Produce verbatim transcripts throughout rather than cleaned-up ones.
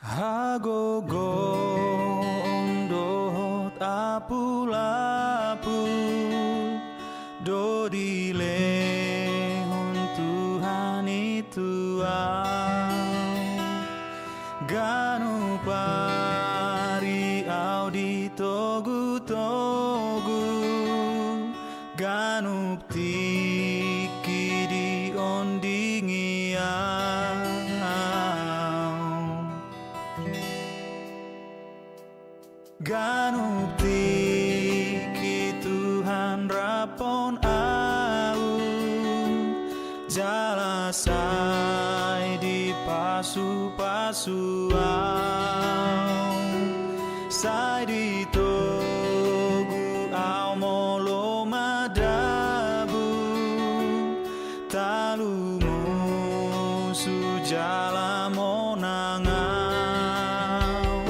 Hagogoon dohot apulapul do dilehon Tuhan i tu ahu. Ganup ari ahu ditogutogu, ganup tingki diondingi ahu. Ganup tingki Tuhan raphon ahu, jala sai dipasupasu ahu, sai ditogu ahu molo madabu, talumusu jala monang ahu.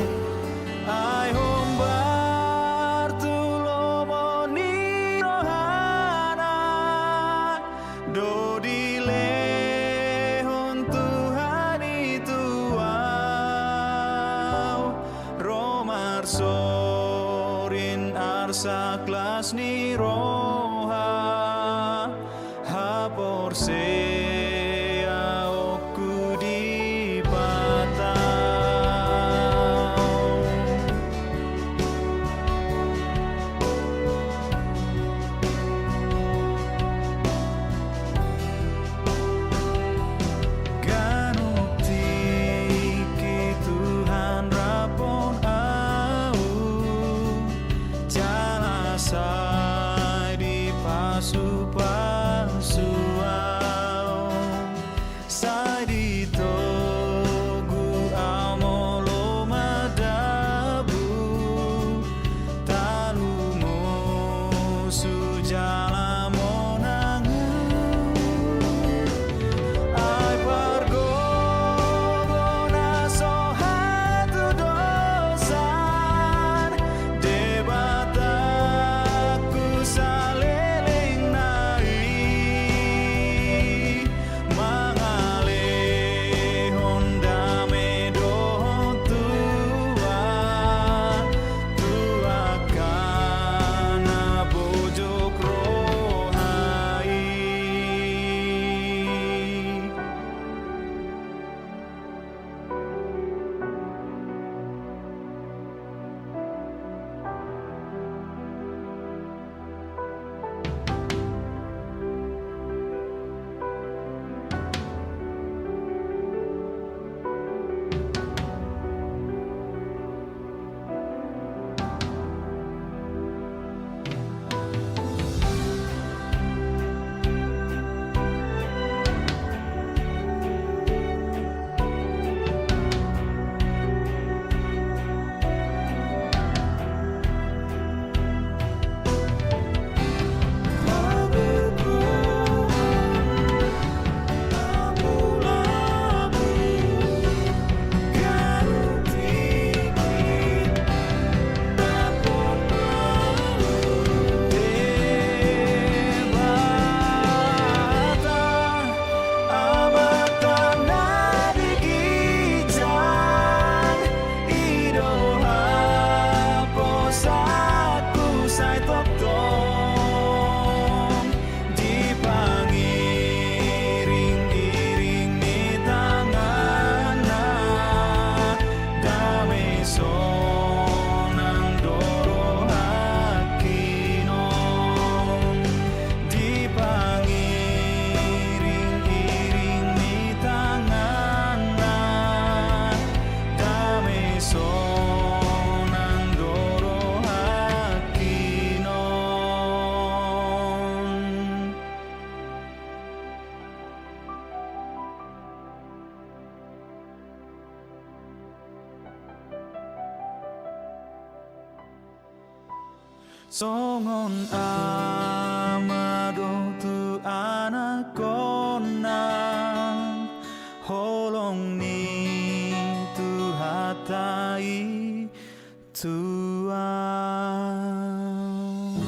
Ai hombar tu lomo ni rohana do dilehon Tuhan i tu ahu, ro marsorin arsak las ni roha, haporseaonku Debata. Ganup tingki Tuhan raphon ahu, jala sai dipasupasu ahu, sai ditogu ahu molo madabu, talumusu jala monang ahu. Ai pargogona so hatudosan, Debataku saleleng na i, mangalehon dame dohot tua, tu angka na bojok roha i. Amanta na di ginjang, i do haposanku sai tongtong, dipangiringiring ni tanganna, dame sonang do rohangki on. Dipangiringiring ni tanganna, dame sonang do rohangki on. Songon ama do tu anakkonna, holong ni Tuhanta i tu ahu.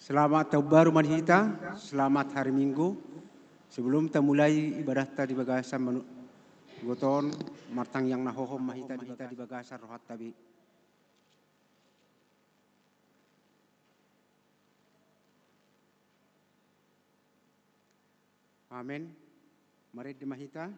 Selamat tahun baru ma di hita, selamat hari Minggu. Sebelum tamulai ibadahta di bagasan manu-, goton, martangiang na hohom ma hita di bagasan rohanta be. Amen. Marende ma hita.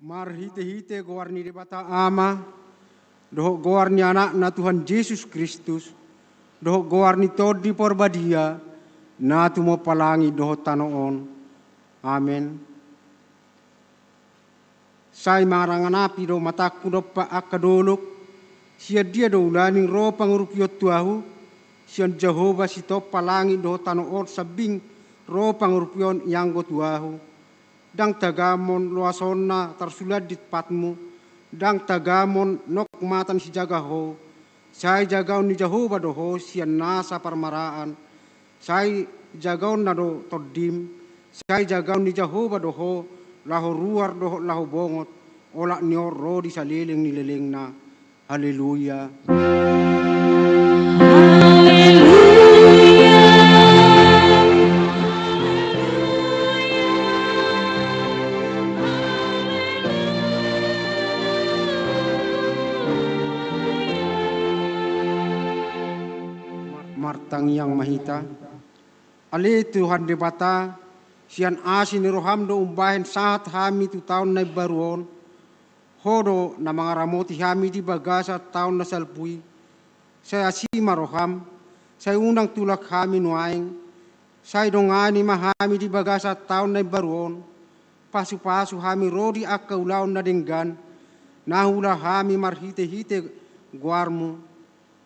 Marhitehite goar ni Debata Ama, dohot goar ni Anakna Tuhan Jesus Kristus, dohot goar ni Tondi Parbadia, na tumompa langit dohot tano on. Amen. Sai mangaranganapi do matangku dompak angka dolok, sian dia do ulaning ro pangurupion tu ahu? Sian Jahowa sitompa langit dohot tano on sambing ro pangurupion i anggo tu ahu. Ndang tagamon loasonna tarsulandit patmu, ndang tagamon nokmatan sijaga ho. Sai jagaon ni Jahowa do ho sian nasa parmaraan. Sai jagaonna do tondim. Sai jagaon ni Jahowa do ho laho ruar dohot laho bongot, olat ni on ro di saleleng ni lelengna. Haleluya. Martangiang ma hita. Ale Tuhan Debata, sian asi ni roham do umbahen sahat hami tu taon na imbaru on. Ho do na mangaramoti hami di bagasan taon na salpu i. Sai asi ma roham, sai unang tulak hami nuaeng, sai dongani ma hami di bagasan taon na imbaru on. Pasupasu hami ro di angka ulaon na denggan, na huula hami marhitehite goarmu.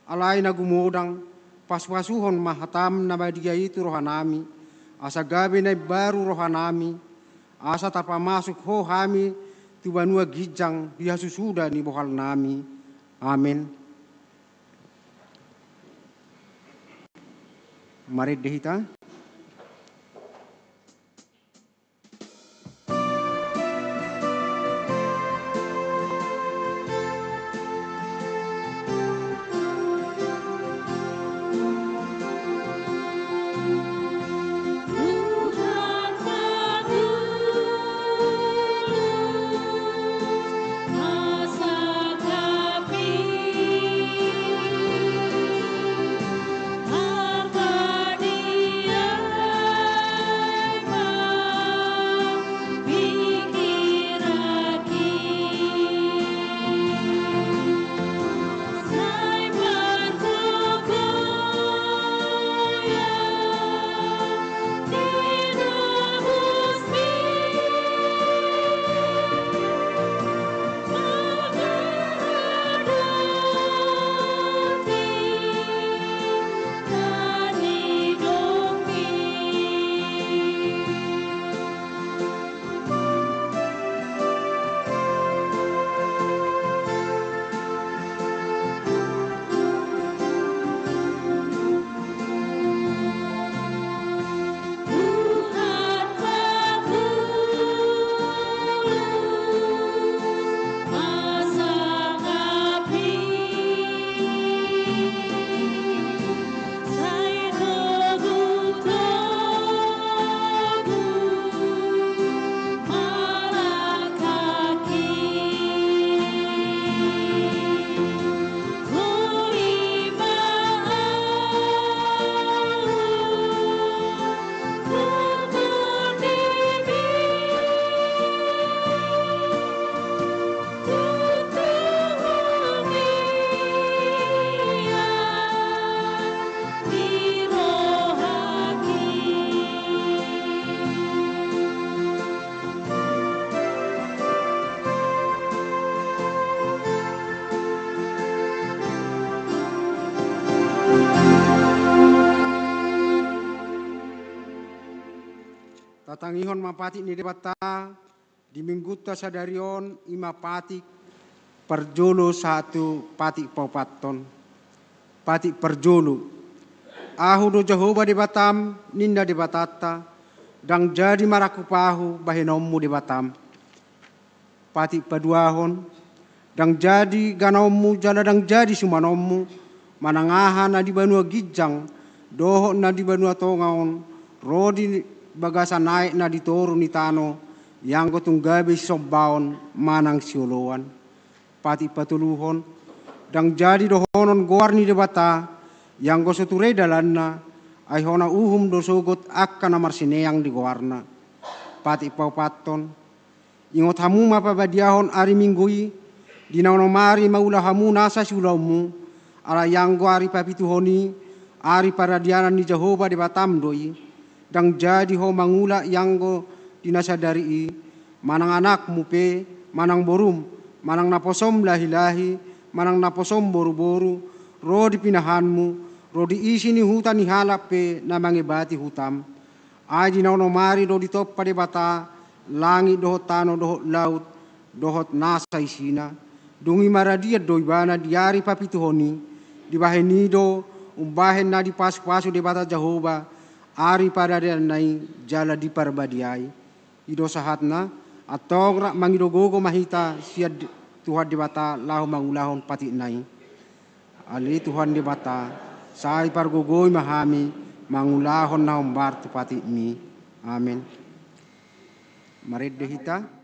Alai na gumodang, pasupasuhon ma hatam na badia i tu rohanami, asa gabe na imbaru rohanami, asa tapamasuk ho hami tu banua ginjang di hasusuda ni bohalnami. Amen. Marende hita. Tatangihon ma patik ni Debata di minggunta sadari on, i ma patik parjolo sahat tu patik paopathon. Patik parjolo. Ahu do Jahowa Debatam, ninna Debatanta, ndang jadi marangkup ahu bahenonmu Debatam. Patik paduahon, ndang jadi ganonmu jala ndang jadi sumanonmu, manang aha na di banua ginjang dohot na di banua tonga on, ro di bagasan aek na di toru ni tano, ianggo tung gabe sisombaon manang sioloan. Patik patoluhon, ndang jadi dohonon goar ni Debata, ianggo so ture dalanna, ai hona uhum do sogot angka na marsineang di goarna. Patik paopathon, ingot hamu ma pabadiahon ari Minggu i, di na onom ari mangula hamu nasa siulaonmu, alai anggo ari papituhon i, ari paradianan ni Jahowa Debatam do i, ndang jadi ho mangula ianggo di na sadari i, manang anakmu pe, manang borum, manang naposom lahilahi, manang naposom boruboru, ro di pinahanmu, ro di isi ni huta ni halak pe na mangebati hutam. Ai di na onom ari do ditompa Debata langit dohot tano dohot laut dohot nasa isina. Dung i maradian do ibana di ari papituhon i, dibahen i do umbahen na dipasupasu Debata Jahowa ari paradianna i jala diparbadiai. I do sahatna, Antong rap mangido gogo ma hita sian Tuhan Debata laho mangulahon patikna i. Ale Tuhan Debata, sai pargogoi ma hami mangulahon na hombar tu patikmi. Amen. Marende hita.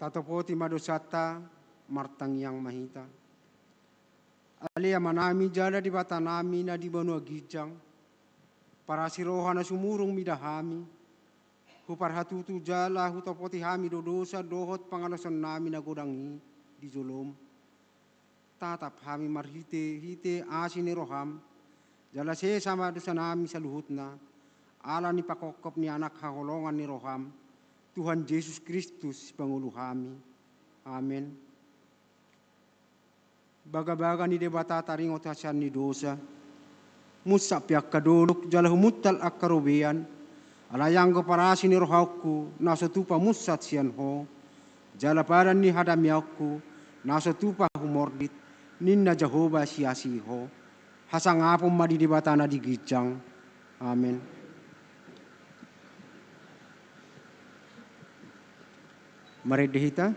Tatopoti ma dosanta, martangiang ma hita. Ale Amanami jala Debatanami na di banua ginjang, parasi roha na sumurung mida hami, huparhatutu jala hutopoti hami do dosa dohot pangalosonnami na godang i di jolom. Tatap hami marhitehite asi ni roham, jala sesa ma dosanami saluhutna, ala ni panghophop ni Anak haholongan ni roham, Tuhan Jesus Kristus Sipangolu hami. Amen. Bagabaga ni Debata taringot hasian ni dosa. Munsat pe angka dolok jala humuntal angka robean. Alai anggo parasi ni rohangku na so tupa munsat sian Ho, jala padan ni hadamianku na so tupa humordit, ninna Jahowa siasi Ho. Hasangapon ma di Debata na di ginjang. Amen. Marende hita.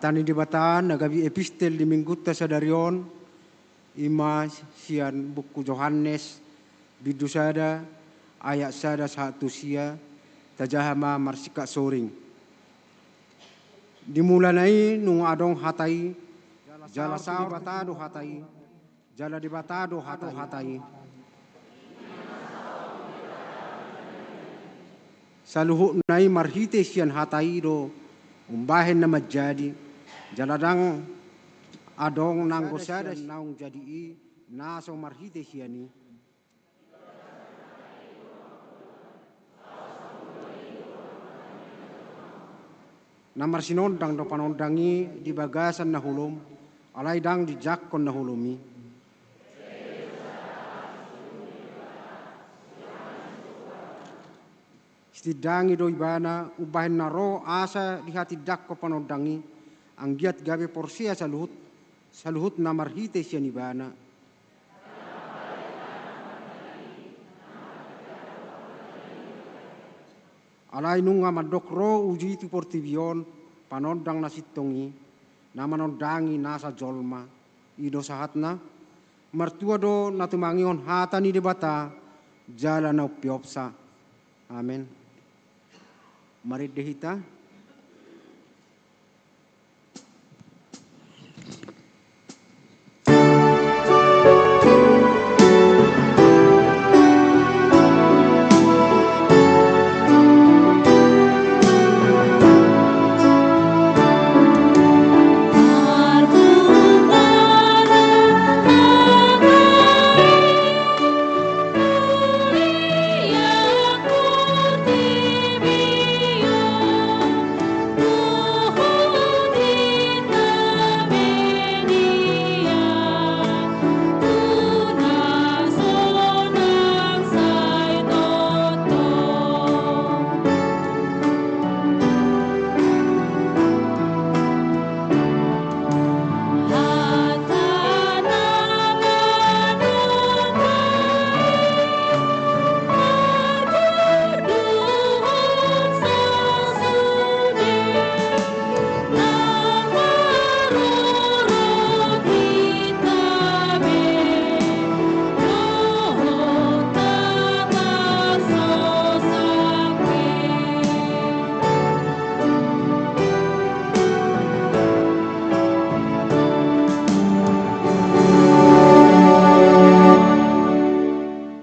Hata ni Debata na gabe epistel di Minggunta sadari on, i ma sian buku Johannes, bindu sada, ayat sada sahat tu sia, tajaha ma marsingkat soring. Di mulana i nunga adong Hata i, jala saor Debata do Hata i, jala Debata do Hata i. Saluhutna i marhite sian Hata i do umbahen na manjadi, jala ndang adong nanggo sada sian naung jadi i na so marhite sian i. Na marsinondang do panondang i di bagasan na holom, alai ndang dijangkon na holom i. Sitindangi do ibana umbahen na ro asa dihatindangkon panondang i, anggiat gabe porsea saluhut, saluhutna marhite sian ibana. Alai nunga mandok ro uju i tu portibi on, panondang na sintong i, na manondangi nasa jolma, i do sahatna, martua do na tumangihon Hata ni Debata, jala na umpeopsa. Amen. Marende hita.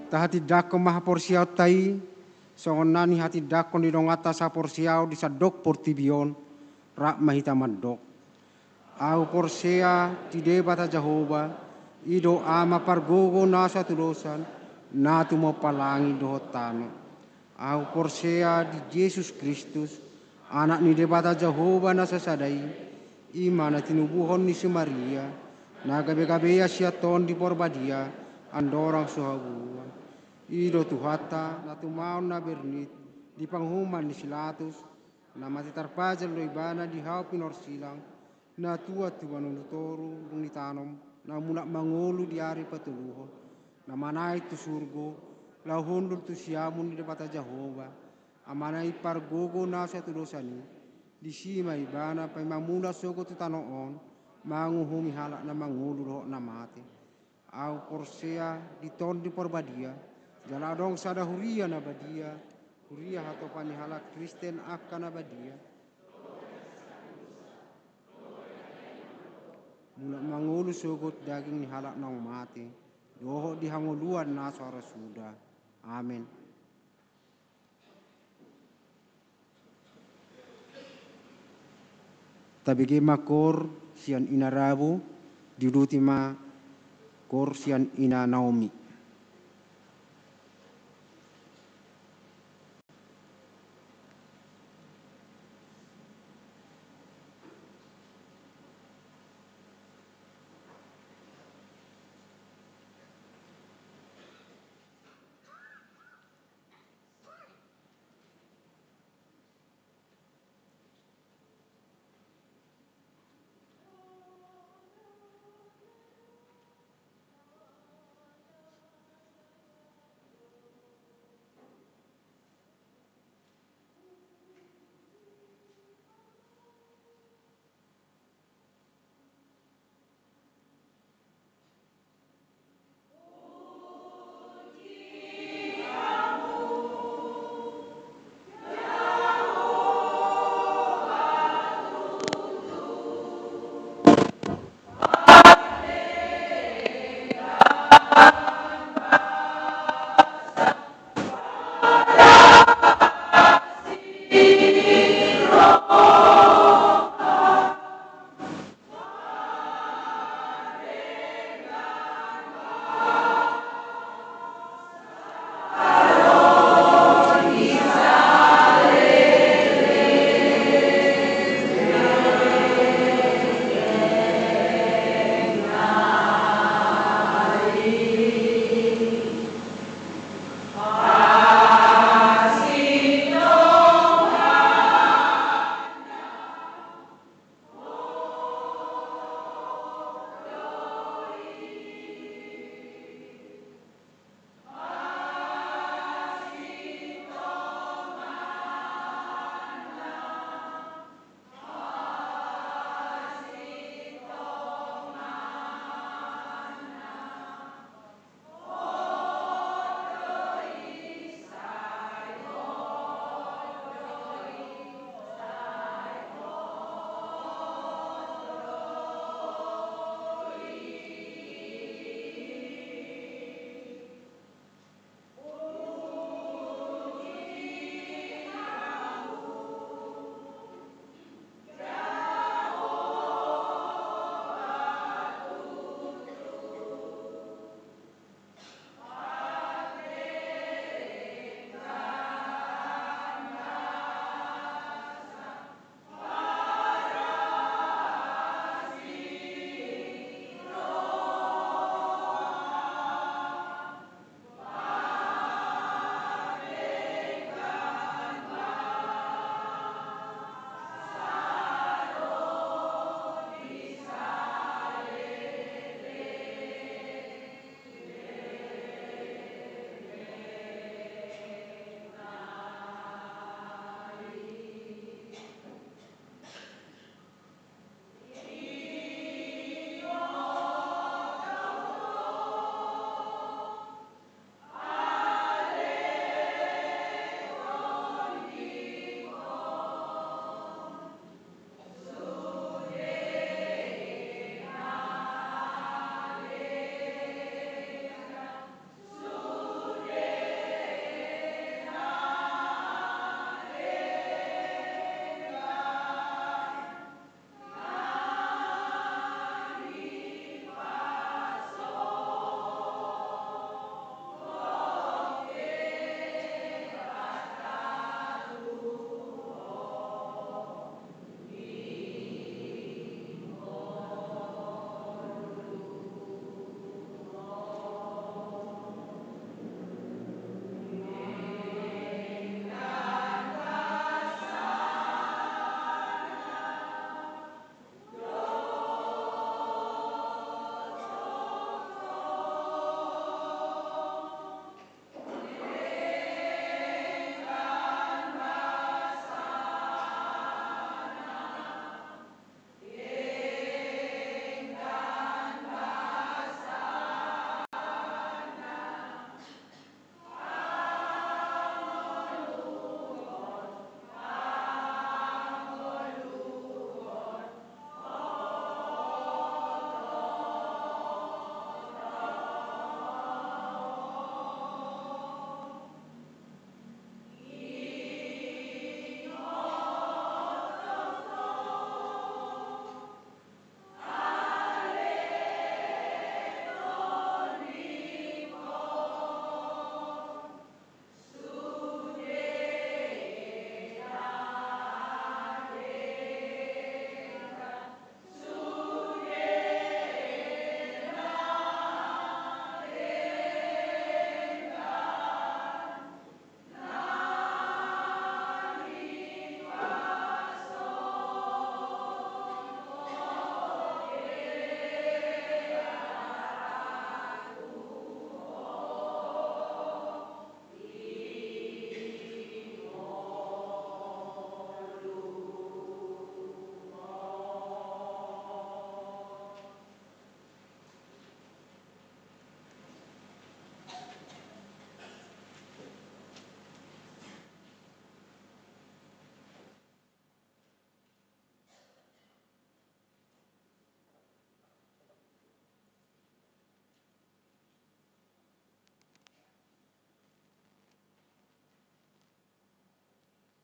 Tahatindangkon ma haporseaonta i, songon na nihatindangkon ni donganta saporseaon di sandok portibi on, rap ma hita mandok. Ahu porsea di Debata Jahowa, i do Ama pargogo na so hatudosan, na tumompa langit dohot tano. Ahu porsea di Jesus Kristus, Anak ni Debata Jahowa na sasada i, i ma na tinubuhon ni si Maria, na gabegabean sian Tondi Porbadia, andorang so habuan. I do Tuhanta, na tumaon na bernit, di panguhuman ni si Latus, na mate tarpajal do ibana di hau pinorsilang, na tuat tu banua ni toru dung ditanom, na mulak mangolu di ari patoluhon, na manaek tu surgo, laho hundul tu siamun ni Debata Jahowa, Amana i pargogo na so hatudosan i, disi ma ibana paima mulak sogot tu tano on, manguhumi halak na mangolu dohot na mate. Ahu porsea di Tondi Porbadia, jala adong sada huria na badia, huria hatopan ni halak Kristen angka na badia. Mulak mangolu sogot daging ni halak naung mate, dohot di hangoluan na so ra suda. Amen. Tabege ma koor sian Ina Rabu, diuduti ma koor sian Ina Naomi.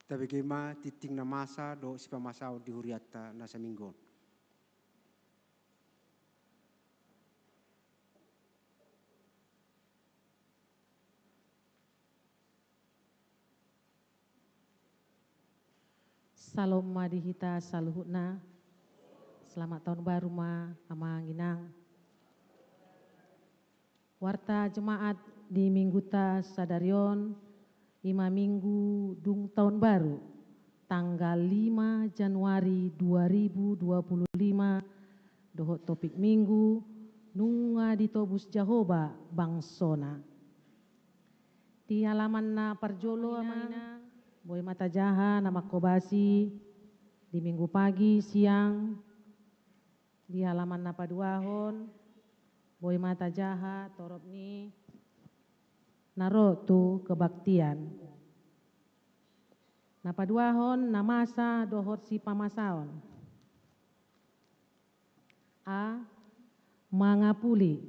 Tabege ma tingting na masa dohot sipamasaon di hurianta na saminggu on. Salom ma di hita saluhutna. Selamat tahun baru ma amang inang. Warta jemaat di mingguta sadari on, ima minggu dung tahun baru, tanggal lima Januari dua ribu dua puluh lima, dohot topik minggu, nunga ditobus Jahowa bangsona. Di halaman na parjolo amang inang, boi ma tajaha na mangkobasi di minggu pagi siang, di halaman na paduahon, boi ma tajaha torop ni na ro tu kebaktian. Na paduahon na masa dohot sipamasaon. A. Mangapuli.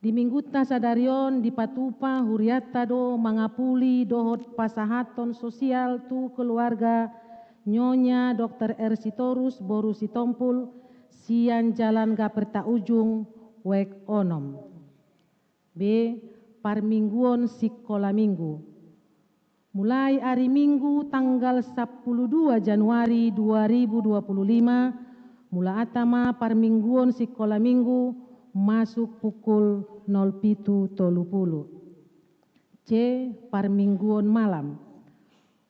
Di mingguta sadari on dipatupa hurianta do mangapuli dohot pasahathon sosial tu keluarga Nyonya Dokter R. Sitorus boru Sitompul sian Jalan Gaperta Ujung, Wek onom. B. Parmingguon sikola minggu. Mulai ari Minggu tanggal sampulu dua Januari dua ribu dua puluh lima, mulaanta ma parmingguon sikola minggu masuk pukul nol pitu tolu pulu. C. Parmingguon malam.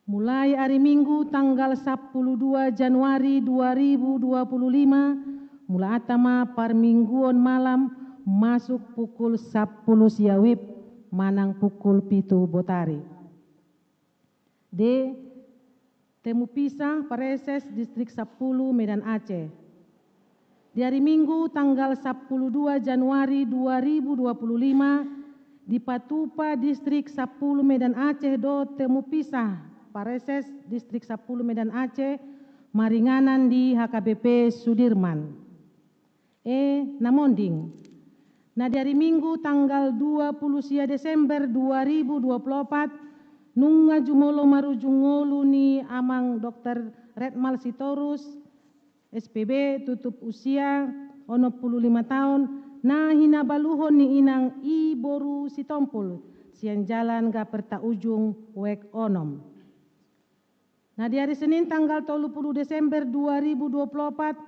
Mulai ari Minggu tanggal sampulu dua Januari dua ribu dua puluh lima, mulaanta ma parmingguon malam masuk pukul sampulu sia wib manang pukul pitu botari. D. Temu Pisah Pareses Distrik sampulu Medan Aceh. Di ari Minggu tanggal sampulu dua Januari dua ribu dua puluh lima, dipatupa Distrik sampulu Medan Aceh do Temu Pisah Pareses Distrik sampulu Medan Aceh maringanan di H K B P Sudirman. E. Na monding. Na di ari Minggu tanggal dua puluh sia Desember dua ribu dua puluh opat, nunga jumolo marujung ngolu ni amang Dokter Retmal Sitorus, S P B, tutup usia onom pulu lima taon, na hinabaluhon ni inang i boru Sitompul, sian Jalan Gaperta Ujung, Wek onom. Na di ari Senin tanggal tolu pulu Desember dua ribu dua puluh opat,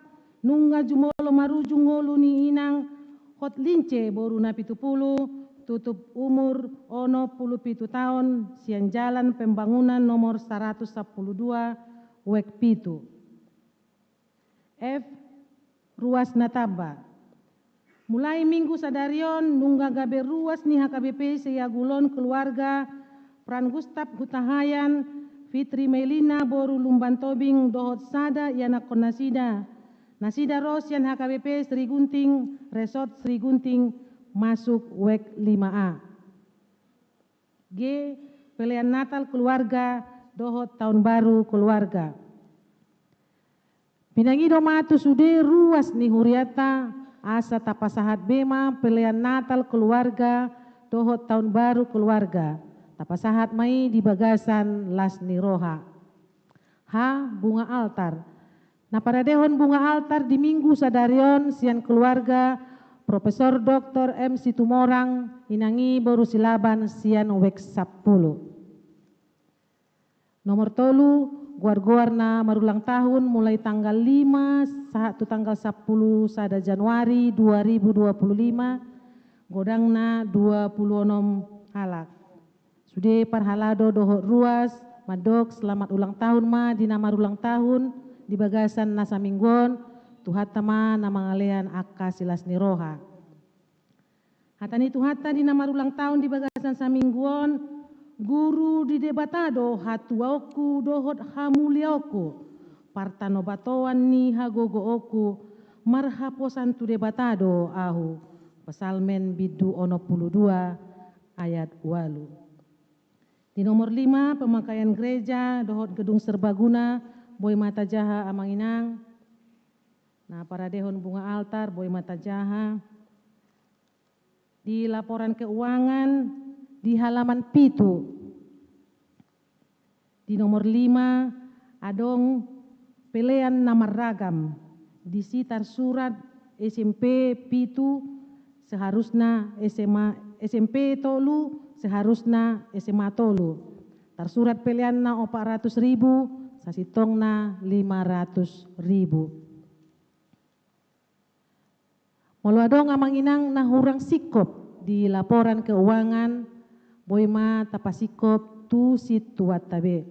nunga jumolo marujung ngolu ni inang Hot Lince boru Napitupulu, tutup umur onom pulu pitu taon, sian Jalan Pembangunan nomor saratus sampulu dua, Wek pitu. F. Ruas na tamba. Mulai Minggu sadari on nunga gabe ruas ni H K B P Siagulon keluarga Pran Gustaf Hutahayan, Fitri Melina boru Lumban Tobing dohot sada ianakkon nasida. Nasida ro sian H K B P Sri Gunting, Resort Sri Gunting, masuk Wek lima A. G. Pelean Natal keluarga dohot Tahun Baru keluarga. Pinangido ma tu sude ruas ni hurianta, asa tapasahat be ma pelean Natal keluarga dohot Tahun Baru keluarga. Tapasahat ma i di bagasan las ni roha. H. Bunga altar. Na paradehon bunga altar di Minggu sadari on sian keluarga Profesor Doktor M. Situmorang, inang i boru Silaban sian Wek sampulu. Nomor tolu, goar-goar na marulang tahun mulai tanggal lima sahat tu tanggal sampulu sada Januari dua ribu dua puluh lima, godangna dua pulu onom halak. Sude parhalado dohot ruas mandok selamat ulang tahun ma di na marulang tahun di bagasan na saminggu on, Tuhanta ma na mangalean angka silas ni roha. Hata ni Tuhanta di na marulang tahun di bagasan saminggu on, guru di Debata do hatuaonku dohot hamuliaonku, partanobatoan ni hagogoonku, marhaposan tu Debata do ahu. Psalmen bindu onom pulu dua ayat ualu. Di nomor lima, pemakaian gereja dohot gedung serbaguna, boi ma tajaha amang inang. Na paradehon bunga altar, boi ma tajaha. Di laporan keuangan di halaman pitu. Di nomor lima, adong pelean na marragam. Disi tarsurat S M P pitu seharusna S M A, S M P tolu seharusna S M A tolu. Tarsurat peleanna opat ratus ribu, sasintongna lima ratus ribu. Molo adong amang inang na hurang singkop di laporan keuangan, boi ma tapasingkop tu situanta be.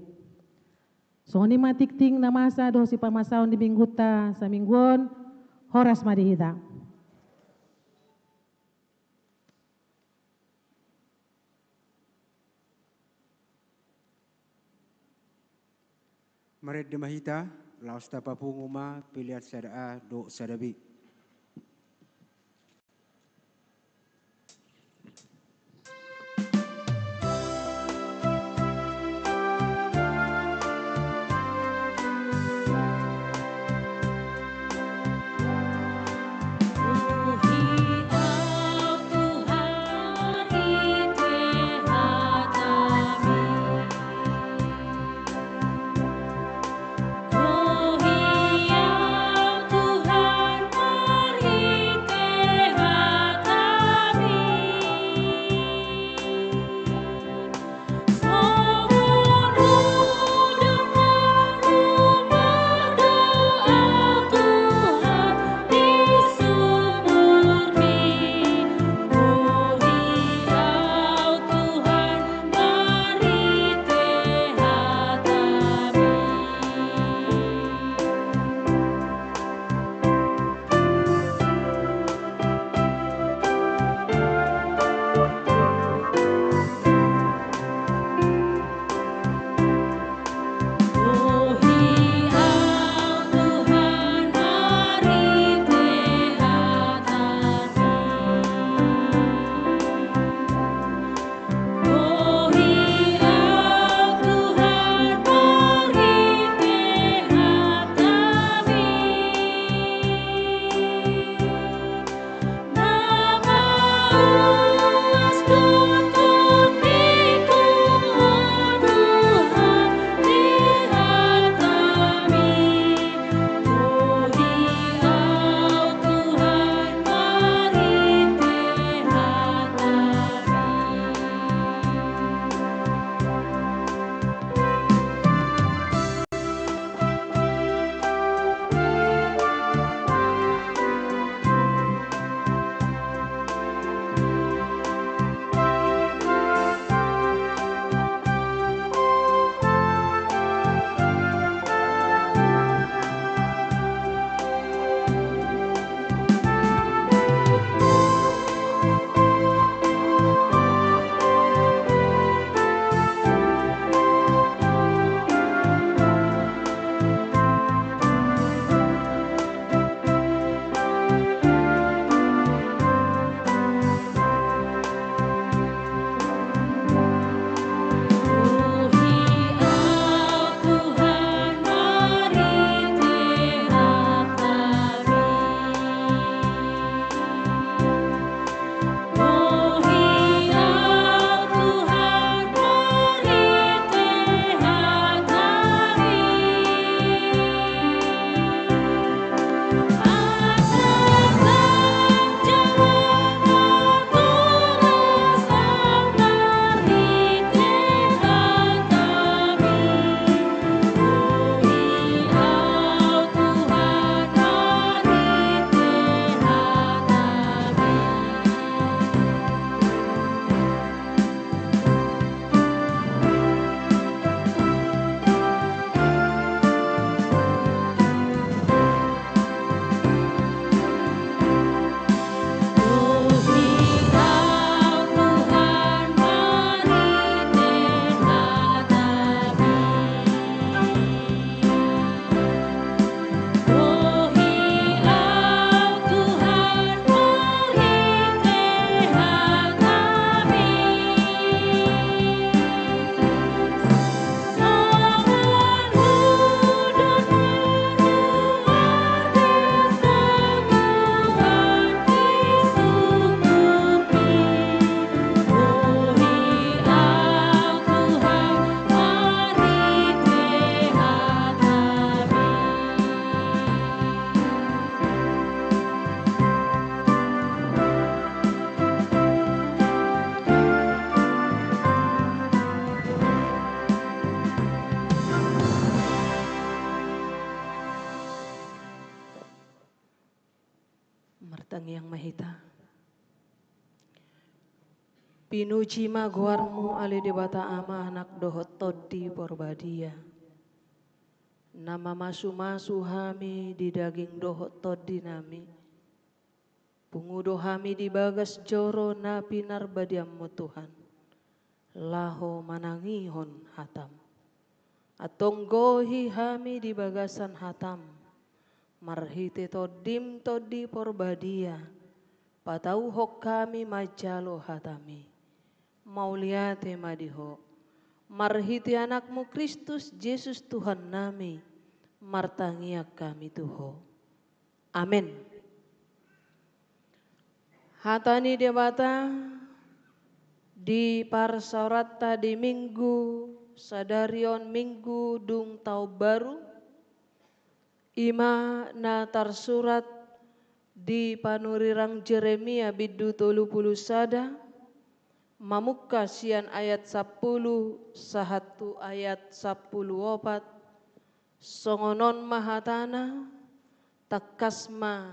Songon i ma tingting na masa dohot sipamasaon di minggunta saminggu on. Horas ma di hita. Marende ma hita, laos tapapungu ma pelean sada A dohot sada B. Pinuji ma goarmu ale Debata Ama, Anak dohot Tondi Porbadia, na mamasumasu hami di daging dohot tondinami. Pungu do hami di bagas joro na pinarbadianmu Tuhan, laho manangihon hatam. Antong gohi hami di bagasan hatam, marhite Tondim Tondi Porbadia, patauhon hami manjalo hatami. Mauliate ma di Ho. Marhite Anakmu Kristus Jesus Tuhannami, martangiang hami tu Ho. Amen. Hata ni Debata di parsaoranta di Minggu sadari on, Minggu dung taon baru, i ma na tarsurat di panurirang Jeremia bindu tolu pulu sada, mamungka sian ayat sampulu sahat tu ayat sampulu opat. Songon on ma hatana, tangkas ma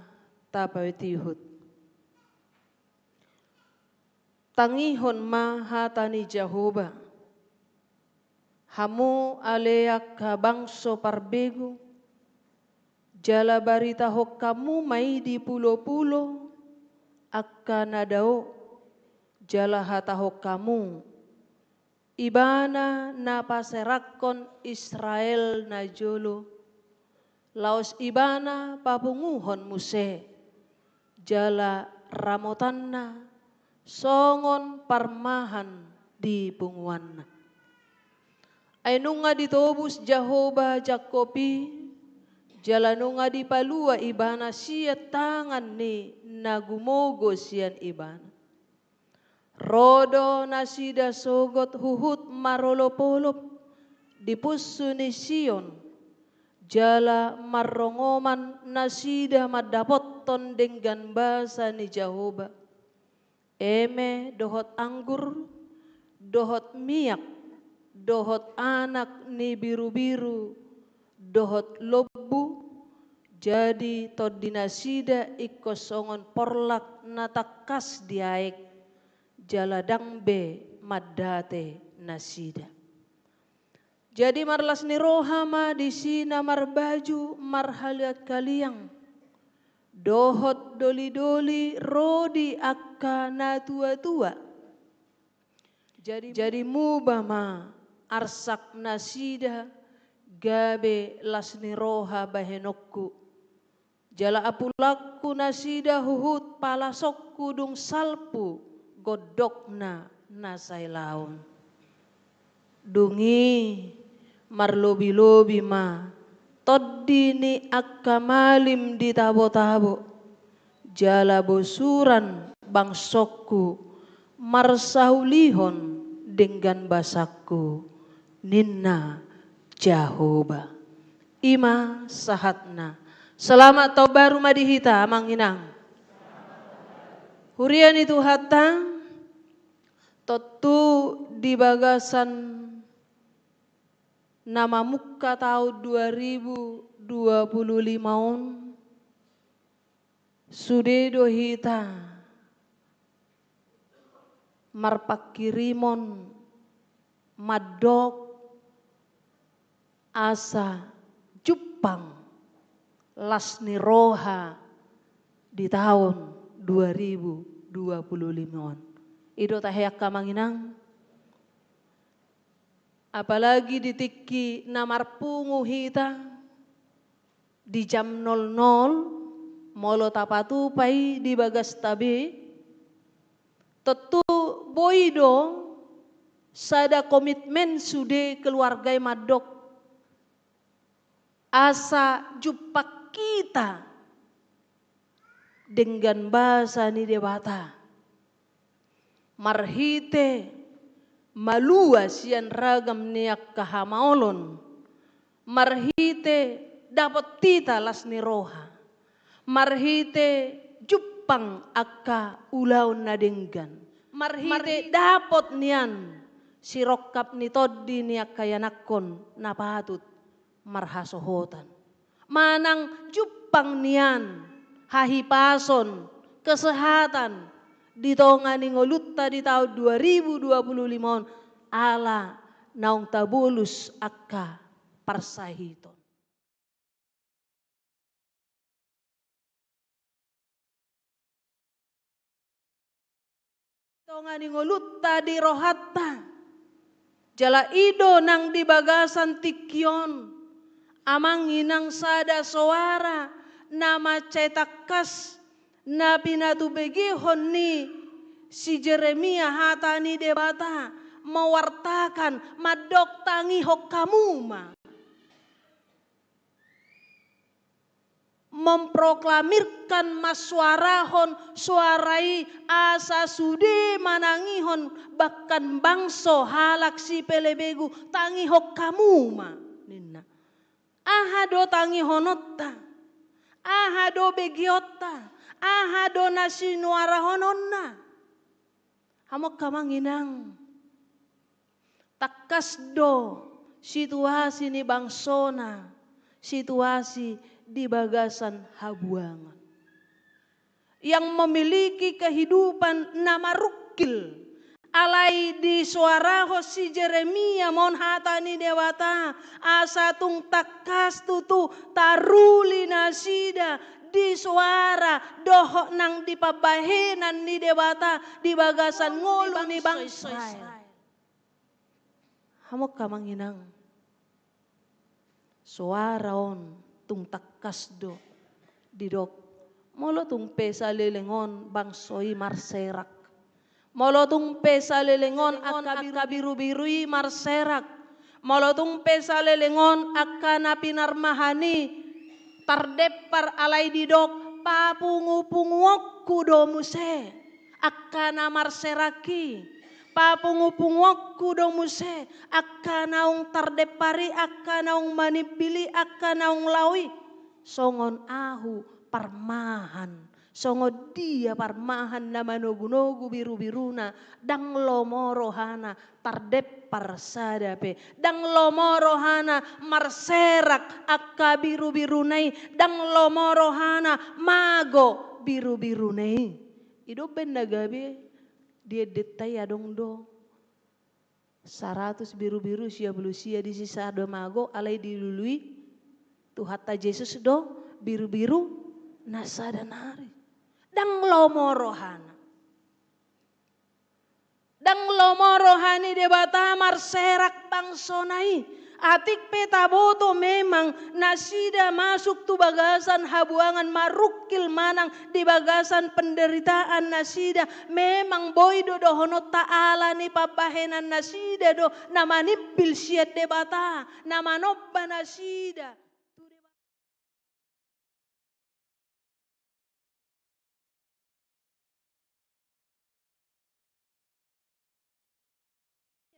tapaihut. Tangihon ma hata ni Jahowa, hamu ale angka bangso parbegu, jala baritahon hamu ma i di pulopulo angka na dao, jala hatahon hamu: Ibana na paserangkon Israel najolo, laos Ibana papunguhon muse, jala ramotanna songon parmahan di punguanna. Ai nunga ditobus Jahowa Jakkob i, jala nunga dipalua Ibana sian tangan ni na gumogo sian Ibana. Ro do nasida sogot huhut marolopolop di punsu ni Sion, jala marrongoman nasida mandapothon denggan basa ni Jahowa, eme dohot anggur, dohot miak, dohot anak ni birubiru, dohot lombu. Jadi tondi nasida ingkon songon porlak na tangkas di aek, jala ndang be mandate nasida. Jadi marlas ni roha ma disi na marbaju marhaliangkaliang, dohot dolidoli ro di angka natuatua. Jadi, jadi muba ma arsak nasida gabe las ni roha bahenonku. Jala apulangku nasida huhut palasonku dung salpu gondokna na sailaon. Dung i marlobilobi ma tondi ni angka malim di tabotabo, jala bosuran bangsongku marsaulihon denggan basangku, ninna Jahowa. I ma sahatna. Selamat Taon Baru ma di hita, Amang Inang. Huria ni Tuhanta, tontu di bagasan na mamungka taon dua ribu dua puluh lima on, sude do hita marpanghirimon mandok asa jumpang las ni roha di taon dua ribu dua puluh lima on. I do tahe, angka Amang Inang. Apalagi di tingki na marpungu hita di jam nol nol, molo tapatupa i di bagasta be, tontu boi do sada komitmen sude keluarga i mandok asa jumpang hita denggan basa ni Debata marhite malua sian ragam ni angka hamaolon, marhite dapot hita las ni roha, marhite jumpang angka ulaon na denggan, marhite dapot nian sirongkap ni tondi ni angka ianakhon na patut marhasohotan, manang jumpang nian hahipason, kesehatan, di tonga ni ngolunta di taon dua ribu dua puluh lima on, ala naung tabolus angka parsahiton. Tonga ni ngolunta di rohanta. Jala i do nang di bagasan tingki on, amang inang, sada soara na mansai tangkas na pinatubegehon ni si Jeremia hata ni Debata, mewartakan, mandok tangihon hamu ma. Memproklamirkan, mansuarahon soara i asa sude manangihon, bahkan bangso halak sipelebegu, tangihon hamu ma, ninna. Aha do tangihononta? Aha do begeonta? Aha do na sinuarahononna? Hamu angka amang inang, tangkas do situasi ni bangsona, situasi di bagasan habuangan. Yang memiliki kehidupan na marungkil, alai disoarahon si Jeremia ma on hata ni Debata, asa tung tangkas tutu taruli nasida di soara dohot nang di pambahenan ni Debata di bagasan ngolu ni bangso Israel. Hamu angka amang inang, soara on tung tangkas do didok, molo tung pe saleleng on bangso i marserak, molo tung pe saleleng on angka birubiru i marserak, molo tung pe saleleng on angka na pinarmahan i tardempar, alai didok, papungupunguonku do muse angka na marserak i, papungupunguonku do muse angka naung tardempar i, angka naung manimbil i, angka naung lao i. Songon ahu parmahan, songon dia parmahan na manogunogu birubiruna, ndang lomo rohana tardempar sada pe, ndang lomo rohana marserak angka birubiruna i, ndang lomo rohana mago birubiruna i. I do umbahen na gabe di endenta i adong do saratus birubiru, sia pulu sia disi sada mago, alai dilului Tuhanta Jesus do birubiru na sada nari. Ndang lomo rohana. Ndang lomo roha ni Debata marserak bangsona i. Atik pe taboto memang nasida masuk tu bagasan habuangan, marungkil manang di bagasan penderitaan nasida, memang boi do dohononta ala ni pambahenan nasida do na manimbil sian Debata, na manomba nasida.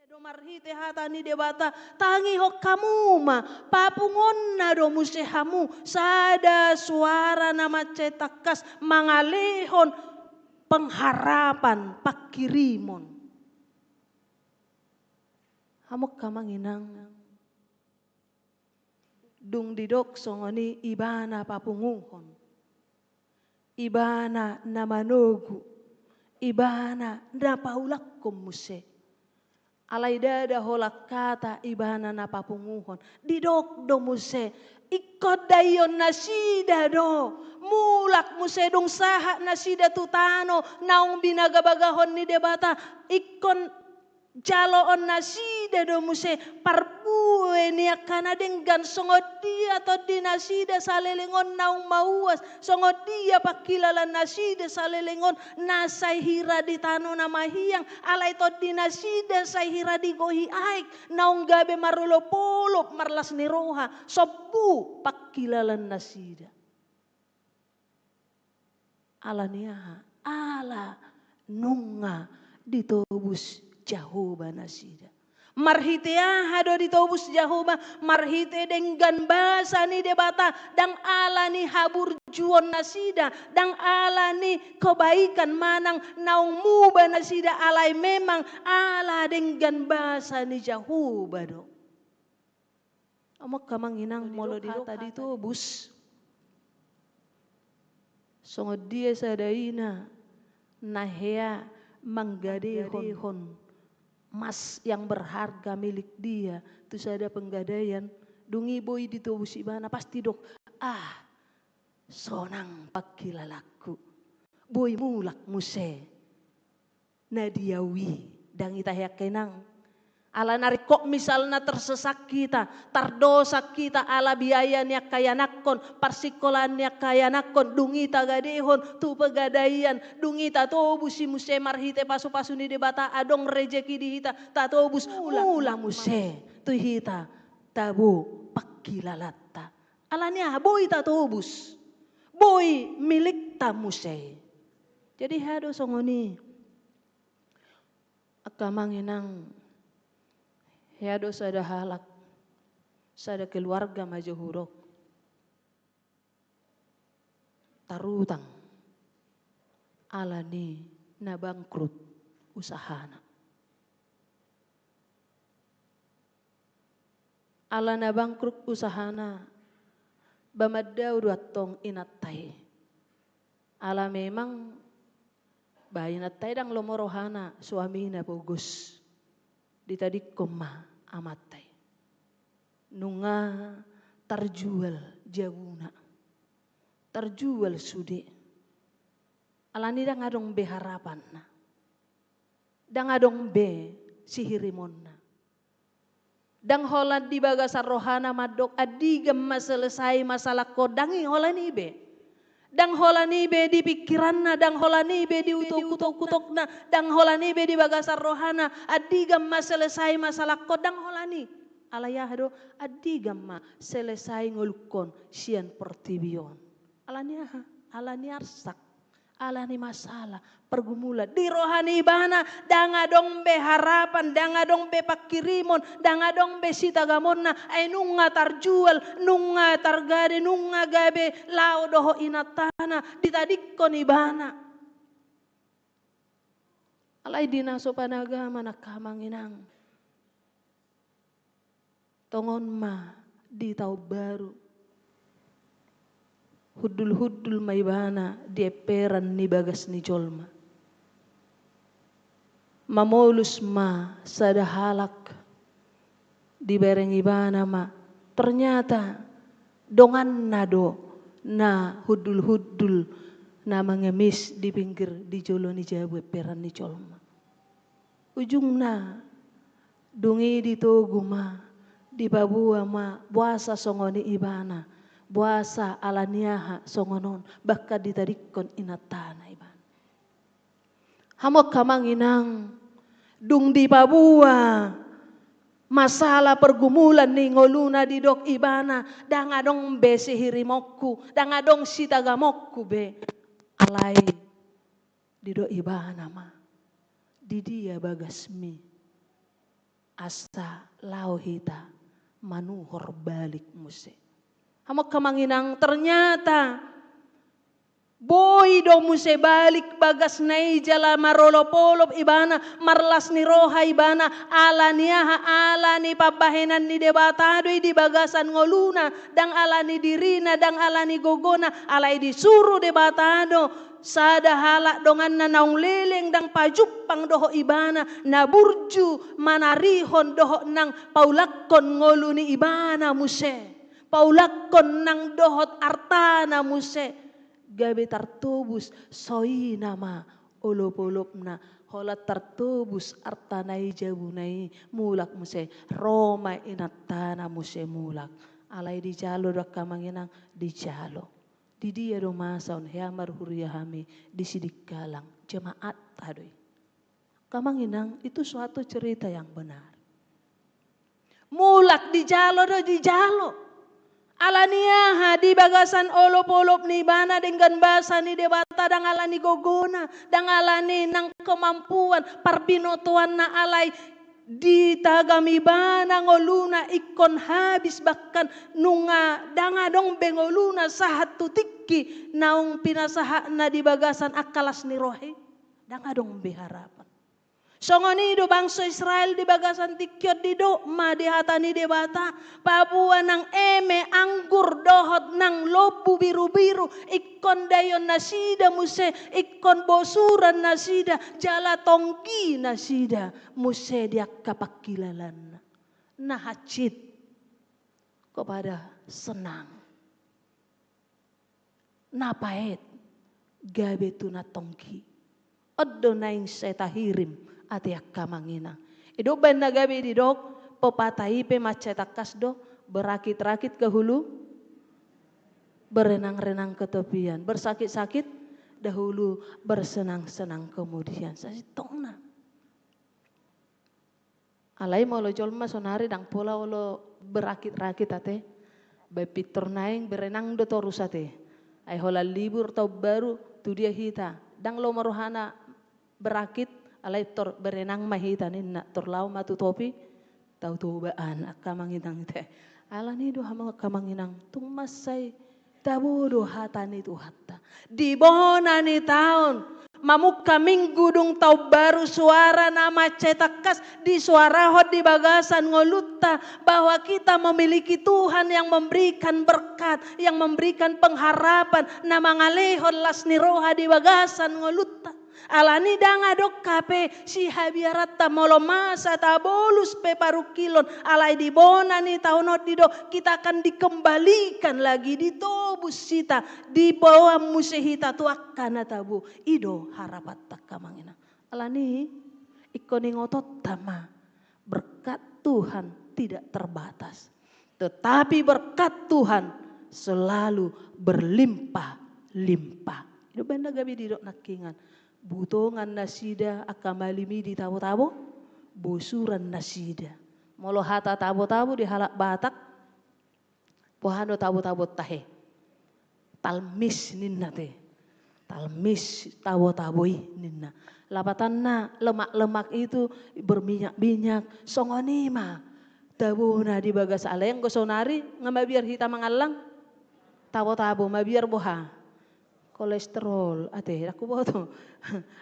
Ia do marhite hata ni Debata, tangihon hamu ma, papunguonna do muse hamu, sada suara na mansai tangkas mangalehon pengharapan, panghirimon. Hamu angka amang inang. Dung didok songon i, Ibana papunguhon, Ibana na manogu, Ibana na paulakhon muse. Alai ndada holan hata Ibana na papunguhon. Didok do muse, ingkon daion nasida do. Mulak muse dung sahat nasida tu tano naung binagabagahon ni Debata. Ingkon jaloon nasida do muse parbue ni angka na denggan, songon dia tondi nasida saleleng on naung mauas, songon dia pangkilalaan nasida saleleng on na sai hira di tano na mahiang, alai tondi nasida sai hira di gohi aek, naung gabe marolopolop marlas ni roha, sombu pangkilalaan nasida. Ala ni aha? Ala nunga ditobus Jahowa nasida. Marhite aha do ditobus Jahowa? Marhite denggan basa ni Debata, ndang ala ni haburjuon nasida, ndang ala ni kebaikan manang naung muba nasida, alai memang ala denggan basa ni Jahowa do. Amang, amang inang, molo didok hata ditobus, songon dia sada ina na hea manggadehon emas yang berharga milik dia tu sada penggadaian, dung i boi ditobus ibana, pasti didok, ah, sonang pangkilalanku, boi mulak muse na di au i. Ndang hita hea, angka inang. Alana ringkot misalna tersesak hita, tardosa hita ala biaya ni angka ianakhon, parsikolaan ni angka ianakhon, dung i tagadehon tu pegadaian, dung i tatobus i muse marhite pasupasu ni Debata, adong rejeki di hita, tatobus, mulak muse tu hita tabo pangkilalanta. Alani aha? Boi tatobus, boi milikta muse. Jadi hea do songon i. Angka amang inang, hea do sada halak, sada keluarga ma jo hudok, tarutang alani na bangkrut usahana. Alana bangkrut usahana, ba mandao do antong inanta i. Ala memang ba inanta i ndang lomo rohana, suamina pogos. Ditadingkon ma amanta i. Nunga tarjual jabuna. Tarjual sude. Alani ndang adong be harapanna. Ndang adong be sihirimonna. Ndang holan di bagasan rohana mandok, andigan ma selesai masalahkon, ndang i holan i be. Ndang holan i be di pingkiranna, ndang holan i be di utok-utokna, ndang holan i be di bagasan rohana, andigan ma selesai masalahkon, ndang holan i. Alai aha do, andigan ma selesai ngolungkon sian portibi on. Alani aha? Alani arsak. Alani masalah, pergumulan. Di roha ni ibana, ndang adong be harapan, ndang adong be pangkirimon, ndang adong be sitagamonna, ai nunga tarjual, nunga targade, nunga gabe laho dohot inantana, ditadingkon ibana. Alai di na so panagaman angka amang inang. Tongon ma di taon baru. Hundul-hundul ma ibana di emperan ni bagas ni jolma. Mamolus ma sada halak, dibereng ibana ma, ternyata donganna do na hundul-hundul na mengemis di pinggir di jolo ni jabu emperan ni jolma. Ujungna, dung i ditogu ma, dipaboa ma, boasa songon i ibana, boasa alani aha songon on, bahkan ditadingkon inantana ibana. Hamu angka amang inang, dung dipaboa masalah pergumulan ni ngoluna, didok ibana, ndang adong be sihirimonku, ndang adong sitagamonku be. Alai didok ibana ma, di dia bagasmi asa laho hita manuhor balik muse. Hamu angka amang inang, ternyata boi do muse balik bagasna i jala marolop-olop ibana, marlas ni roha ibana, alani aha? Alani pambahenan ni Debata do i di bagasan ngoluna, ndang alani dirina, ndang alani gogona, alai disuru Debata do sada halak donganna naung leleng ndang pajumpang dohot ibana, na burju manarihon dohot nang paulakkon ngolu ni ibana muse, paulakkon nang dohot artana muse, gabe tartobus, so i nama olop-olopna, holan tartobus artana i, jabuna i, mulak muse, ro ma inantana muse mulak. Alai dijalo do angka amang inang, dijalo. Di dia do masa on hea marhuria hami? Di Sidikalang, jemaatta do i. Angka amang inang, itu suatu cerita yang benar. Mulak dijalo do dijalo. Alani aha? Di bagasan olop-olop ni ibana denggan basa ni Debata, ndang alani gogona, ndang alani nang kemampuan, parbinotoanna, alai ditagam ibana ngoluna ingkon habis, bahkan nunga ndang adong be ngoluna sahat tu tingki naung pinasahatna di bagasan angka las ni roha i. Ndang adong be harapan. Songon i do bangso Israel di bagasan tingki on, didok ma di hata ni Debata, paboa nang eme anggur dohot nang lombu birubiru, ingkon daion nasida muse, ingkon bosuran nasida, jala tonggi nasida muse di angka pangkilalaan na hansit kepada senang, na paet gabe tu na tonggi. On do naeng sai tahirim ate angka amang inang. I do umbahen na gabe didok, pepatah i pe mansai tangkas do, berakit-rakit ke hulu, berenang-renang ke tepian, bersakit-sakit dahulu, bersenang-senang kemudian. Sasintongna. Alai molo jolma saonari ndang pola olo berakit-rakit ate. Baen pintor naeng berenang do torus ate. Ai holan libur taon baru, tu dia hita? Ndang lomo rohana berakit, alai tor berenang ma hita ninna, tor laho ma tu topi Tao Toba an, angka amang inang ate. Alani do hamu angka amang inang, tung mansai tabo do hata ni Tuhanta. Di bona ni taon, mamungka minggu dung taon baru, suara na mansai tangkas disuarahon di bagasan ngolunta, bahwa kita memiliki Tuhan yang memberikan berkat, yang memberikan pengharapan, na mangalehon las ni roha di bagasan ngolunta. Alani ndang adong hape sihabiaranta, molo masa tabolus pe parungkilon, alai di bona ni taon on didok, kita akan dikembalikan lagi, ditobus hita, diboan muse hita tu angka na tabo. I do harapanta angka amang inang. Alani ingkon ingotonta ma, berkat Tuhan tidak terbatas. Tetapi berkat Tuhan selalu berlimpah-limpah. I do umbahen na gabe didok nangkiningan. Butongan nasida angka malim i di tabo-tabo, bosuran nasida. Molo hata tabo-tabo di halak Batak, boha do tabo-tabo tahe? Talmis ninna ate. Talmis tabo-tabo i ninna. Lapatanna lemak-lemak itu, berminyak-minyak, songon i ma tabona di bagas. Alai anggo saonari nga mabiar hita mangallang tabo-tabo, mabiar boha? Kolesterol ate, ndang huboto.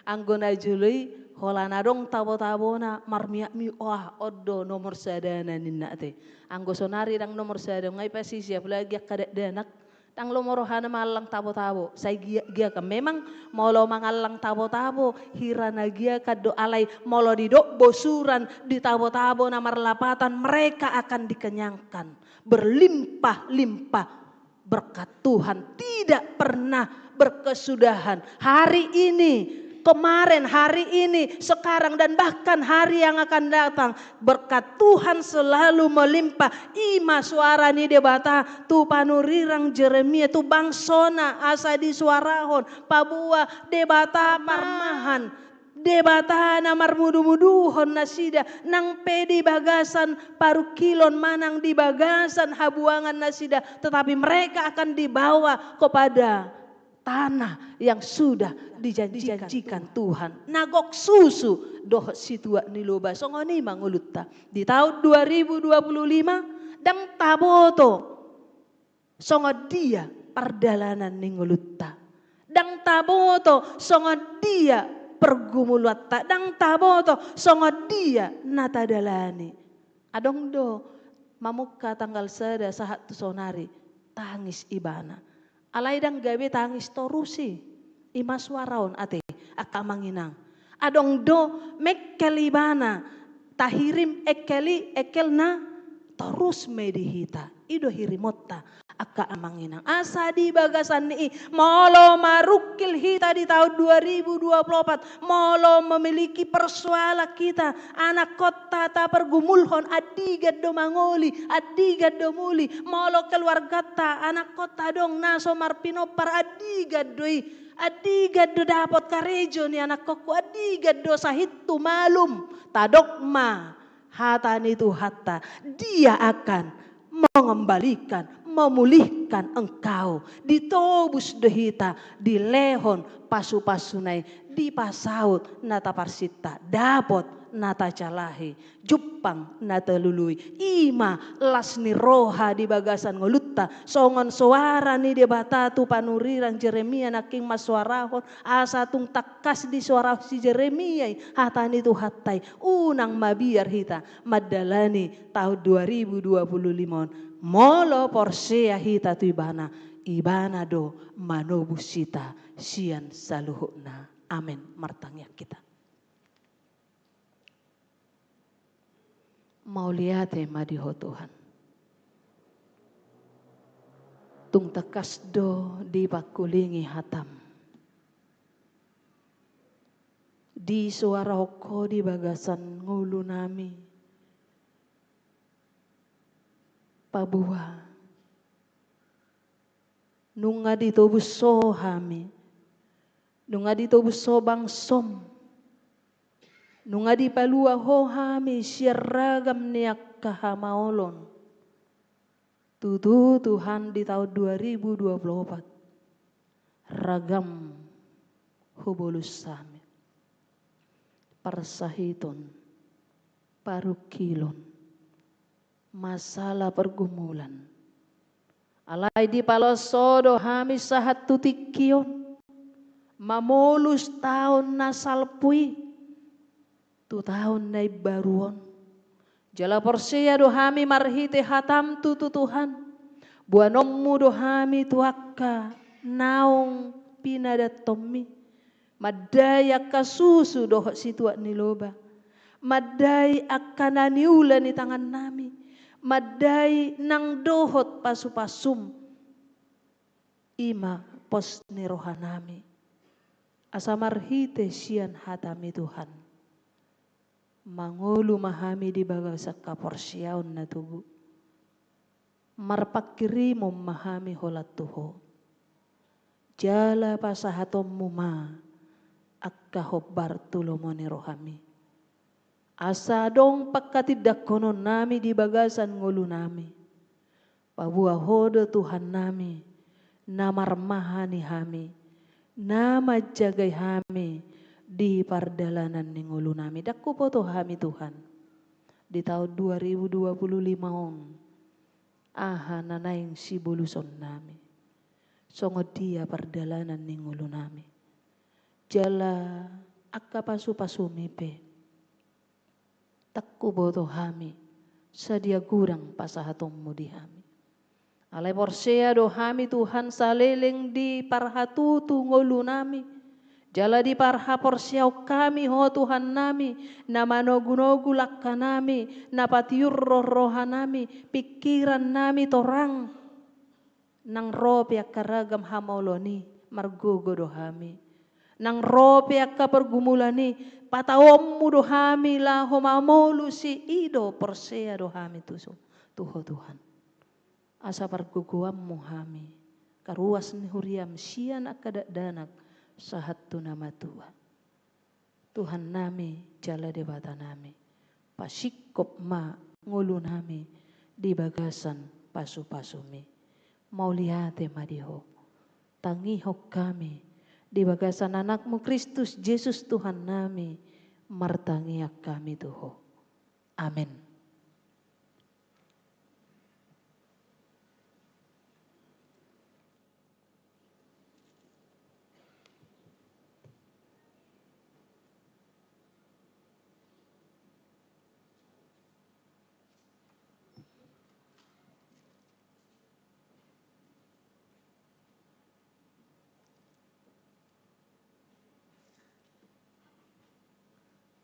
Anggo na jolo i, holan adong tabo-tabona marminyak-minyak, wah, on do nomor sadana ninna ate. Anggo saonari ndang nomor sada, nga i pasisi, apalagi angka dakdanak. Ndang lomo rohana mangallang tabo-tabo, sai giak-giakan. Memang molo mangallang tabo-tabo, hira na giakan do, alai molo didok bosuran di tabo-tabo na marlapatan, mereka akan dikenyangkan. Berlimpah-limpah berkat Tuhan, tidak pernah berkesudahan. Hari ini, kemarin, hari ini, sekarang, dan bahkan hari yang akan datang, berkat Tuhan selalu melimpah. I ma suara ni Debata tu panurirang Jeremia, tu bangsona, asa disuarahon, paboa Debata parmahan, Debata na marmudu-muduhon nasida, nang pe di bagasan parungkilon manang di bagasan habuangan nasida, tetapi mereka akan dibawa kepada tanah yang sudah dijanjikan Tuhan. Na gok susu dohot situak ni loba, songon i ma ngolunta. Di taon dua ribu dua puluh lima, ndang taboto songon dia pardalanan ni ngolunta. Ndang taboto songon dia pergumulanta. Ndang taboto songon dia na tadalani. Adong do mamungka tanggal sada sahat tu saonari, tangis ibana. Alai ndang gabe tangis torus i. I ma suara on ate, angka amang inang. Adong do mengkel ibana, tahirim engkel i, engkel na torus ma i di hita. I do hirimonta, angka amang inang. Asa di bagasan ni i, molo marungkil hita di taon dua ribu dua puluh opat, molo memiliki persoalan hita, anakkonta tapargumulhon, andigan do mangoli, andigan do muli, molo keluarganta, anakkonta adong na so marpinompar, andigan do i, andigan do dapot karejo ni anakkonku, andigan do sahithu malum. Tadok ma hata ni Tuhanta, Dia akan mengembalikan, memulihkan engkau. Ditobus do hita, dilehon pasu-pasuna i, dipasaut na taparsinta, dapot na tajalahi, jumpang na talului. I ma las ni roha di bagasan ngolunta, songon soara ni Debata tu panurirang Jeremia nangkin mansoarahon, asa tung tangkas disoarahon si Jeremia i hata ni Tuhanta i, unang mabiar hita mandalani taon dua ribu dua puluh lima on. Molo porsea hita tu Ibana, Ibana do manobus hita sian saluhutna. Amen. Martangiang hita. Mauliate ma di Ho Tuhan. Tung tangkas do dipangkulingi hatam. Disoarahon Ho di bagasan ngolunami. Paboa nunga ditobus Ho hami, nunga ditobus Ho bangsom, nunga dipalua Ho hami sian ragam ni angka hamaolon. Tutu Tuhan, di taon dua ribu dua puluh opat ragam hubolus hami. Parsahiton, parungkilon, masalah pergumulan. Alai dipaloas Ho do hami sahat tu tingki on, mamolus taon na salpu i tu taon na imbaru on. Jala porsea do hami marhite hatam tutu Tuhan, boanonmu do hami tu angka naung pinadantonmi. Mandai angka susu dohot situak ni loba. Mandai angka na niula ni tangannami. Mandai nang dohot pasupasum. I ma pos ni rohanami. Asa marhite sian hatami Tuhan, mangolu ma hami di bagasan haporseaon na tubu. Marpanghirimon ma hami holan tu Ho. Jala pasahatonmu ma angka hombar tu lomo ni rohami. Asa adong panghatindanghononnami di bagasan ngolunami. Paboa Ho do Tuhannami, na marmahani hami, na manjagai hami di pardalanan ni ngolunami. Ndang huboto hami Tuhan, di taon dua ribu dua puluh lima on, aha na naeng sibolusonnami, songon dia pardalanan ni ngolunami. Jala angka pasupasumi pe, ndang huboto hami, sadia godang pasahatonmu di hami. Alai porsea do hami Tuhan saleleng diparhatutu ngolunami. Jala diparhaporseaon hami Ho Tuhannami, na manogunogu langkanami, na patiur rohanami, pingkirannami torang. Nang ro pe angka ragam hamaolon i, margogo do hami. Nang ro pe angka pergumulan i, pataonmu do hami laho mamolus i. I do porsea do hami tu so, tu Ho Tuhan. Asa pargogoanmu hami, karuas ni huriam sian angka dakdanak sahat tu na matua. Tuhannami jala Debatanami, pasingkop ma ngolunami di bagasan pasupasumi. Mauliate ma di Ho. Tangihon hami di bagasan Anakmu Kristus Jesus Tuhannami, martangiang hami tu Ho. Amen.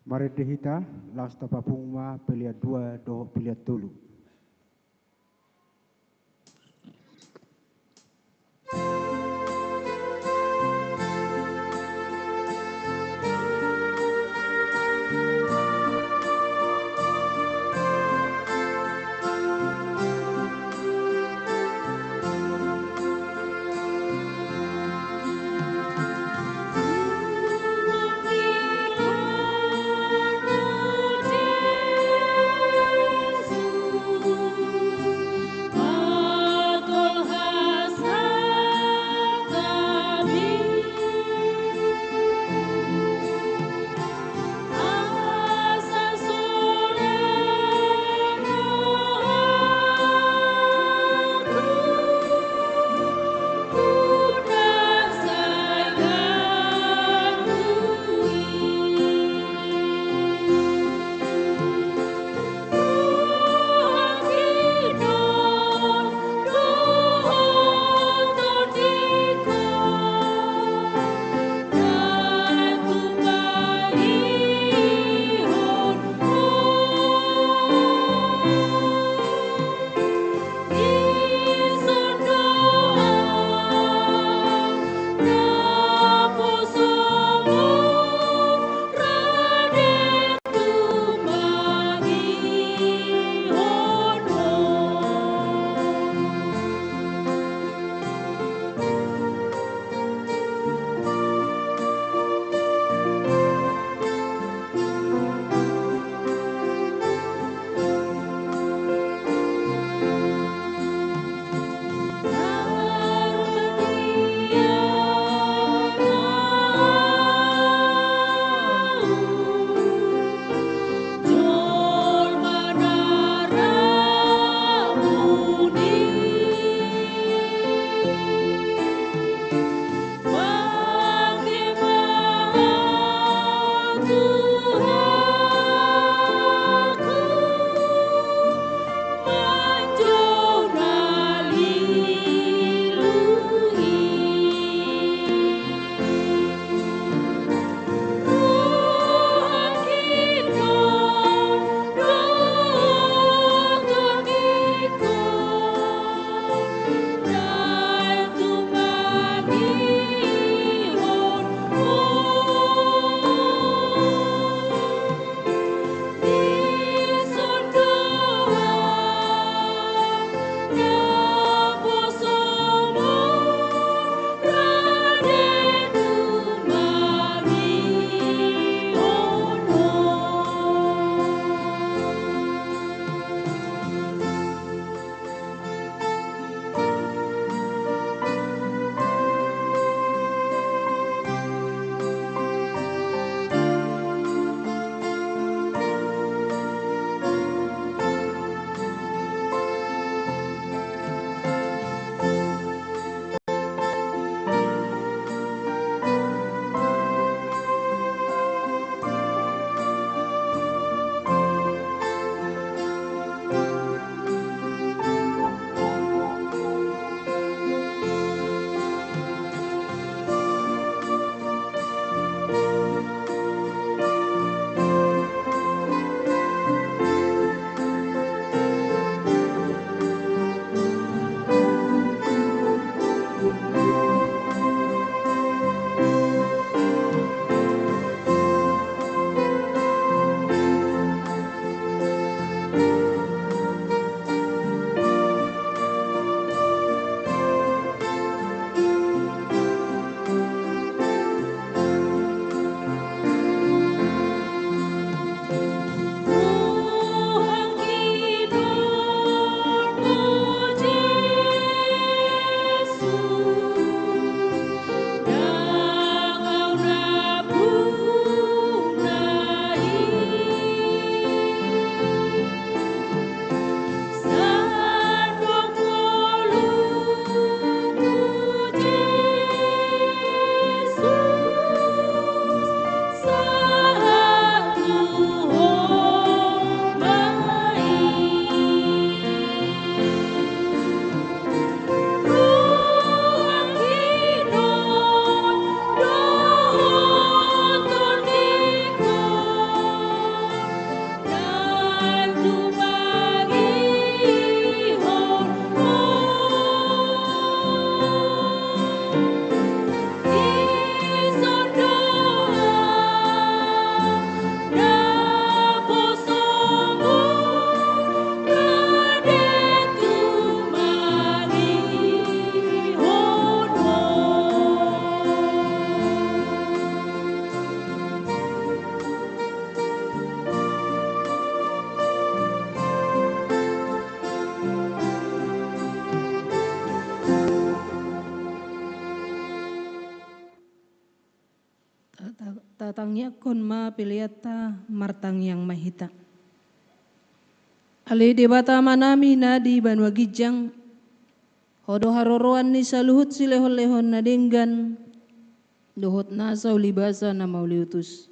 Marende hita, laos tapapungu ma pelean dua dohot pelean tolu. Tatangiangkon ma peleanta, martangiang ma hita. Ale Debata Amanami na di banua ginjang, Ho do haroroan ni saluhut silehonlehon na denggan dohot nasa ulibasa na mauliutus.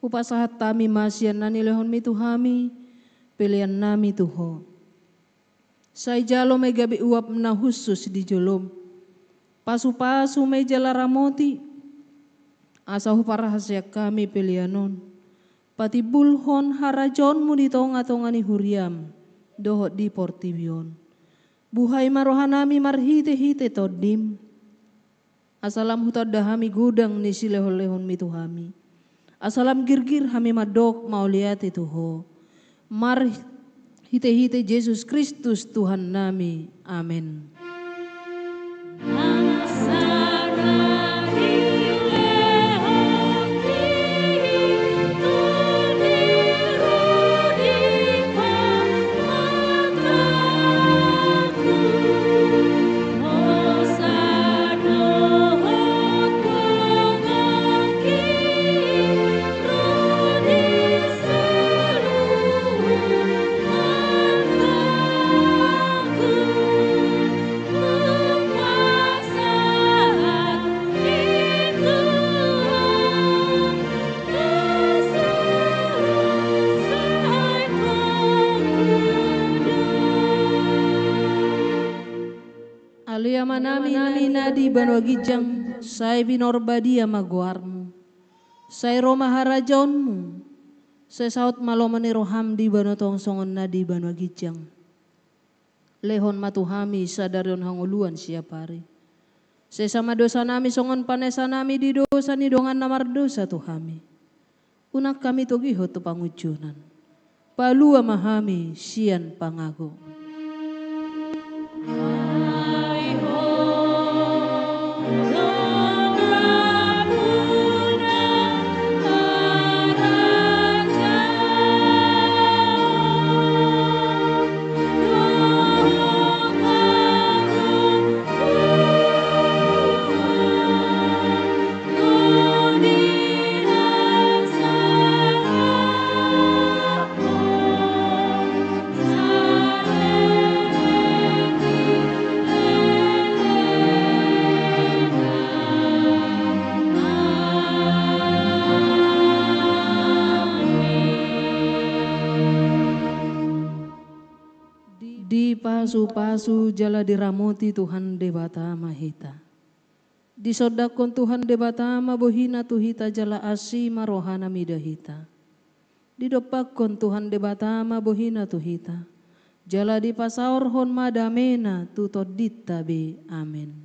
Hupasahat hami ma sian na nilehonmi tu hami peleannami tu Ho. Sai jalo ma i gabe uap na hushus di jolom. Pasupasu ma i jala ramoti, asa huparhaseang hami pelean on patimbulhon harajaonmu di tongatonga ni huriam dohot di portibi on. Buhai ma rohanami marhitehite Tondim, asa lam hutanda hami godang ni silehonlehonmi tu hami, asa lam girgir hami mandok mauliate tu Ho. Marhitehite Jesus Kristus Tuhannami. Amen. Ale Amanami na di banua ginjang, sai pinarbadia ma goarmu. Sai ro ma harajaonmu. Sai saut ma lomo ni roham di banua tonga songon na di banua ginjang. Lehon ma tu hami sadari on hangoluan siapari. Sesa ma dosanami songon panesanami di dosa ni dongan na mardosa tu hami. Unang hami togihon tu pangunjunan. Palua ma hami sian pangago. Dipasupasu jala diramoti Tuhan Debata ma hita. Disondangkon Tuhan Debata ma bohina tu hita jala asi ma rohana mida hita. Didompakkon Tuhan Debata ma bohina tu hita, jala dipasaorhon ma damena tu tondinta be. Amen.